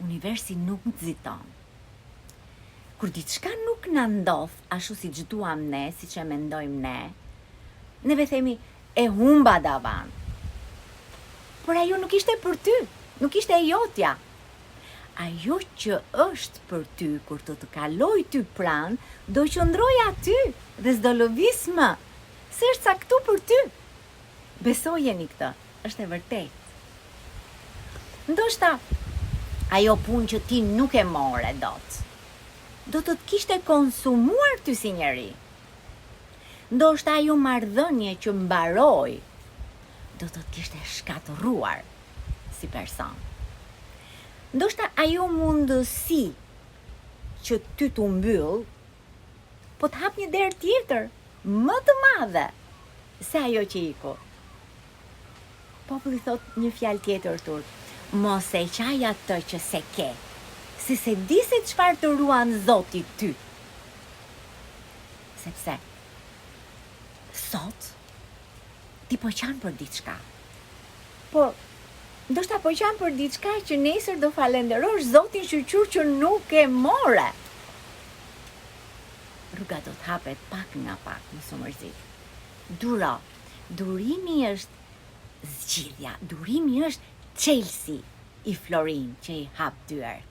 Universi nuk nxiton. Kur diçka nuk na ndodh ashtu siç duam ne, siç e mendojmë ne, neve themi e humba davanë. Por ajo nuk ishte për ty, nuk ishte e jotja. Ajo që është për ty kur të të kalojë ty pranë, do qëndrojë aty dhe s'do lëvizë më, se është caktu për ty. Besojeni këtë, është e vërtetë. Ndoshta ajo punë që ti nuk e more dot, do të të kishte konsumuar ty si njeri. Ndoshta ajo marrëdhënie që mbaroi, do të të kishte shkatërruar si person. Ndoshta ajo mundësi që ty t'u mbyll, po të hap një derë tjetër, më të madhe se ajo që iku. Populli thotë një fjalë tjetër turp, mos e qaj atë që s'e ke, se s'e di se çfarë të ruan Zoti ty. Sepse sot ti po qan për diçka. Por ndoshta po qan për diçka që nesër do falenderosh Zotin shyqyr që nuk e more. Rruga do të hapet pak nga pak, mos u mërzit. Duro. Durimi është zgjidhja, durimi është çelësi i florinjtë që i hap dyert.